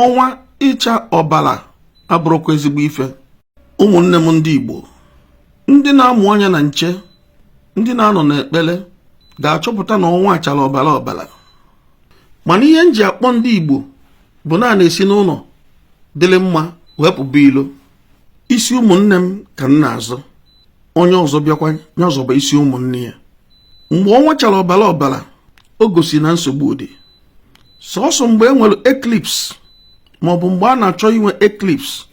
Ọnwa ịcha ọbara abụrụkwa ezigbo ife. Ụmụnne m ndị Igbo, ndị na-amụ anya na nche, ndị na-anọ n'ekpere ga-achọpụta na ọnwa chara ọbara ọbara. Mana ihe m ji akpọ ndị Igbo bụ na a na-esi n'ụlọ dịrị mma wee pụba ilo. Isi ụmụnne m ka m na-azọ, onye ọzọ bịakwa ya zọba isi ụmụnne ya. Mgbe ọnwa chara ọbara ọbara, o gosi na nsogbu dị. Sọsọ mgbe e nwere eclipse maọbụ mgbe a na-achọ inwe eclipse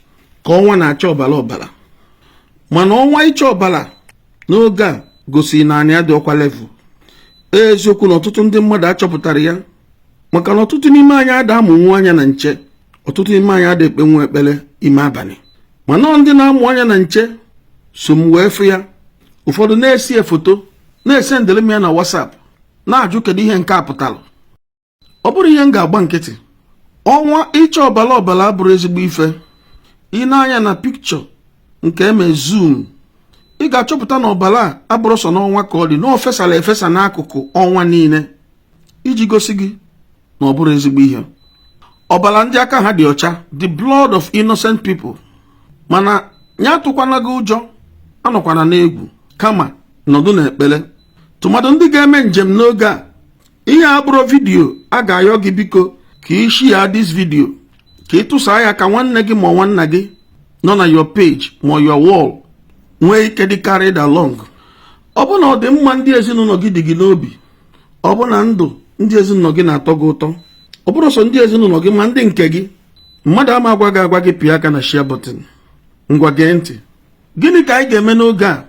ka ọnwa na-acha ọbara ọbara. Mana ọnwa ịcha ọbara n'oge a gosiri na anị adịọkwa level. Eziokwu na ọtụtụ ndị mmadụ achọpụtara ya, maka na ọtụtụ n'ime anyị ada amụnwu anya na nche, ọtụtụ n'ime anyị ada ekpenwu ekpere ime abalị. Mana ndị na-amụ anya na nche so m wee fụ ya. Ụfọdụ na-ese foto, na-esendịrị m ya na WhatsApp, na-ajụ kedu ihe nke a pụtara. Ọ bụrụ ihe m ga-agba nkịtị, ọnwa ịcha ọbara ọbara abụrụ ezigbo ife. Ị na-anya na pikchọ nke eme zoom, ị ga-achọpụta na ọbara a abụrụ sọ n'ọnwa ka ọ dị, na o fesara efesa n'akụkụ ọnwa niile, iji gosi gị na ọ bụrụ ezigbo ihe. Ọbara ndị aka ha dị ọcha, the blood of innocent people. Mana ya atụkwana gị ụjọ, anọkwana n'egwu, kama nọdụ n'ekpere, tụmadụ ndị ga-eme njem n'oge a. Ihe a bụrụ video a ga-ayọ gị, biko, ka ị share this video, ka ị tụsaa ya ka nwanne gị ma nwanna gị nọ na your page ma your wall nwee ike dị carried along. Ọ bụ na ọ dị mma ndị ezinụlọ gị dị gị n'obi, ọ bụ na ndụ ndị ezinụlọ gị na-atọ gị ụtọ, ọ bụrụ sọ ndị ezinụlọ gị ma ndị nke gị, mmadụ ama agwa gị agwa gị pịa aka na share button. Ngwa, gee ntị. Gịnị ka anyị ga-eme n'oge a?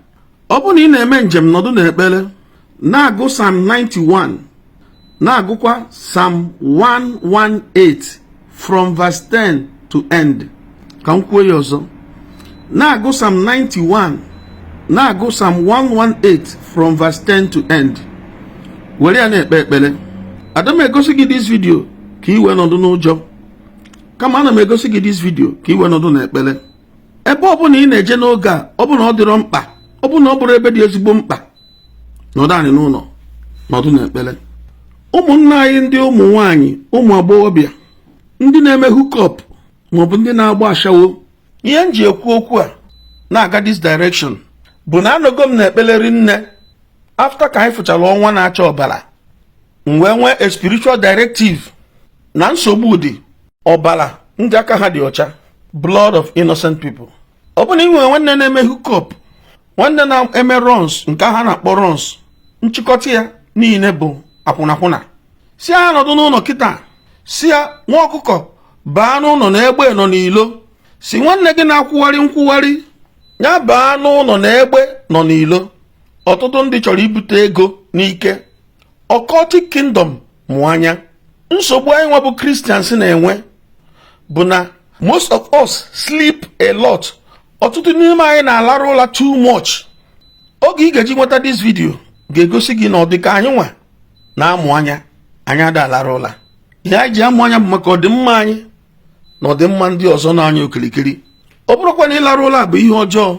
Ọ bụ na ị na-eme njem, nọdụ n'ekpere, na-agụ Psalm 91, na-agụkwa Psalm 118 from verse 10 to end. Ka m kwuo ya ọzọ: na-agụ Psalm 91, na-agụ Psalm 118 from verse 10 to end. Were ya na-ekpe ekpere. Ada m egosi gị this video ka ị wee nọdụ n'ụjọ, kama ana m egosi gị this video ka ị wee nọdụ n'ekpere. Ebe ọ bụla ị na-eje n'oge a, ọ bụ na ọ dịrọ mkpa, ọ bụ na ọ bụrụ ebe dị ezigbo mkpa, nọdụ anyị n'ụlọ, nọdụ n'ekpere. Ụmụnna anyị ndị ụmụ nwanyị, ụmụ agbọghọbịa, ndị na-eme hookup maọbụ ndị na-agba ashawo, ihe m ji ekwu okwu a na-aga this direction bụ na anọgo m n'ekpere rinne. After ka anyị fụchara ọnwa na-acha ọbara, m wee nwee a spiritual directive na nsogbu dị, ọbara ndị aka ha dị ọcha, blood of innocent people. Ọ bụ na ị nwere nwanne na-eme hookup, nwanne na-eme runs, nke ha na-akpọ runs, nchịkọta ya niile bụ akwụnakwụna, si ya nọdụ n'ụlọ kịta. Si ya nwa ọkụkọ baa n'ụlọ na egbe nọ n'ilo. Si nwanne gị na-akwụgharị nkwụgharị ya baa n'ụlọ na egbe nọ n'ilo. Ọtụtụ ndị chọrọ ibute ego n'ike. Occultic kingdom, mụ anya. Nsogbu anyị nwa bụ Christians na-enwe bụ na most of us sleep a lot. Ọtụtụ n'ime anyị na-alarụ ụra too much. Oge ị ga-eji nweta this video ga-egosi gị na ọ dị ka anyị nwa na-amụ anya, anyị ada alarụ ụra. Ihe anyị ji amụ anya bụ maka ọdịmma anyị na ọdịmma ndị ọzọ na-anya okirikiri. Ọ bụrụkwa na ịlarụ ụra bụ ihe ọjọọ,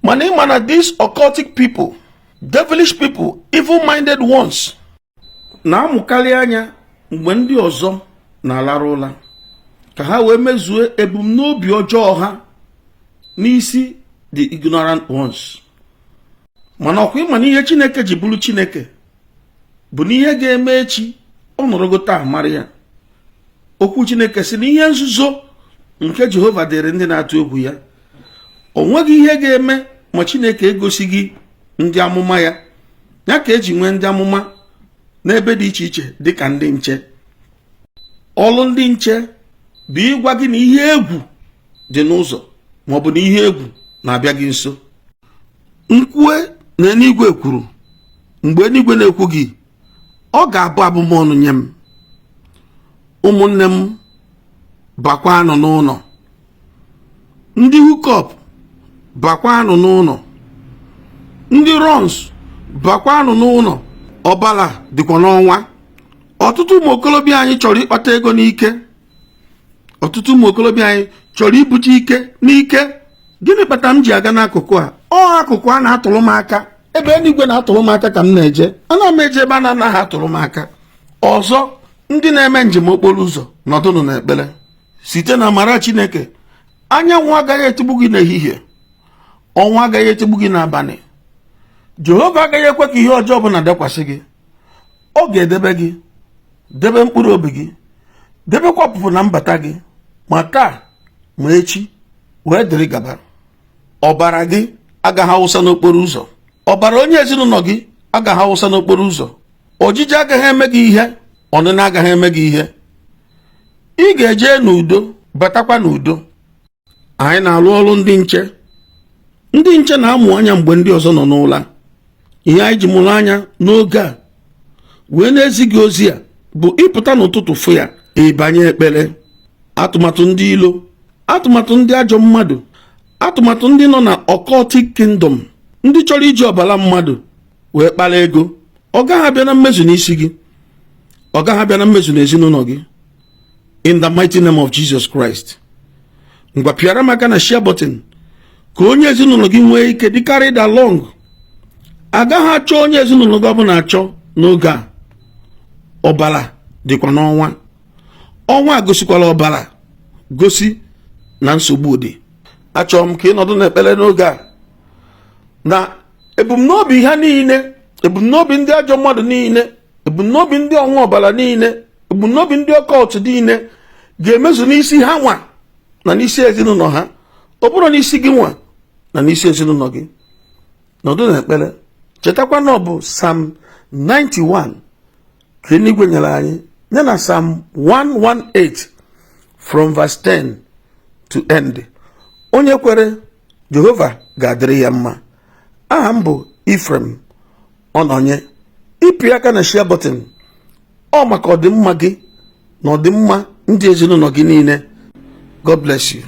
mana ịma na these occultic people, devilish people, evil minded ones na-amụkarị anya mgbe ndị ọzọ na-alarụ ụra, ka ha wee mezue ebumnobi ọjọọ ha n'isi the ignorant ones. Mana ọkwa ịma na ihe Chineke ji bụrụ Chineke bụ na ihe ga-eme echi, ọ nọrọgo taa mara ya. Okwu Chineke si na ihe nzuzo nke Jehova dịrị ndị na-atụ egwu ya. O nweghị ihe ga-eme ma Chineke egosighị ndị amụma ya. Ya ka eji nwee ndị amụma n'ebe dị iche iche dịka ndị nche. Ọlụ ndị nche bụ ịgwa gị na ihe egwu dị n'ụzọ maọbụ na ihe egwu na-abịa gị nso. Nkwue na eluigwe kwuru, mgbe eluigwe na-ekwu gị, ọ ga-abụ abụmọnụ nye m. Ụmụnne m, bakwanụ n'ụlọ. Ndị hookup, bakwanụ n'ụlọ. Ndị runs, bakwanụ n'ụlọ. Ọbara dịkwa n'ọnwa. Ọtụtụ ụmụ okorobịa anyị chọrọ ịkpata ego n'ike. Ọtụtụ ụmụ okorobịa anyị chọrọ ibute ike n'ike. Gịnị kpatara m ji aga n'akụkụ a? Ọ akụkụ a na-atụrụ m aka, ebe eluigwe na-atụrụ m aka ka m na-eje. Ana m eje ebe a na-anaghị atụrụ m aka. Ọzọ, ndị na-eme njem okporo ụzọ, nọdụnụ n'ekpere. Site na amara Chineke, anyanwụ agaghị etigbu gị n'ehihie, ọnwa agaghị etigbu gị n'abalị. Jehova agaghị ekwe ka ihe ọjọọ ọbụla dakwasị gị. Ọ ga-edebe gị, debe mkpụrụ obi gị, debekwa ọpụpụ na mbata gị, ma taa ma echi wee dịrị gaba. Ọbara gị agaghị awụsa n'okporo ụzọ, ọbara onye ezinụlọ gị agaghị awụsa n'okporo ụzọ. Ojiji agaghị eme gị ihe, ọnịna agaghị eme gị ihe. Ị ga-eje n'udo, batakwa n'udo. Anyị na-alụ ọrụ ndị nche. Ndị nche na-amụ anya mgbe ndị ọzọ nọ n'ụla. Ihe anyị ji mụrụ anya n'oge a wee na-ezi gị ozi a bụ ịpụta n'ụtụtụ fụ ya, ịbanye ekpere. Atụmatụ ndị ilo, atụmatụ ndị ajọ mmadụ, atụmatụ ndị nọ na occultic kingdom, ndị chọrọ iji ọbara mmadụ wee kpara ego, ọ gaghị abịa na mmezu n'isi gị, ọ gaghị abịa na mmezu n'ezinụlọ gị, in the mighty name of Jesus Christ. Ngwa, pịara m aka na share button ka onye ezinụlọ gị nwee ike dị carried along. Agaghị achọ onye ezinụlọ gị ọbụla achọ n'oge a. Ọbara dịkwa n'ọnwa. Ọnwa gosikwala ọbara, gosi na nsogbu dị. Achọrọ m ka ị nọdụ n'ekpere n'oge a, na ebumnobi ha niile, ebumnobi ndị ajọ mmadụ niile, ebumnobi ndị ọnwa ọbara niile, ebumnobi ndị occult niile ga-emezu n'isi ha nwa na n'isi ezinụlọ ha, ọ bụrụ n'isi gị nwa na n'isi ezinụlọ gị. Nọdụ n'ekpere. Chetakwa na ọ bụ Psalm 91 ka eluigwe nyere anyị, ya na Psalm 118 from verse 10 to end. Onye kwere Jehova ga-adịrị ya mma. Aha m bụ Ifrem Ọnọnye. Ịpị aka na share button, ọ maka ọdịmma gị na ọdịmma ndị ezinụlọ gị niile. God bless you.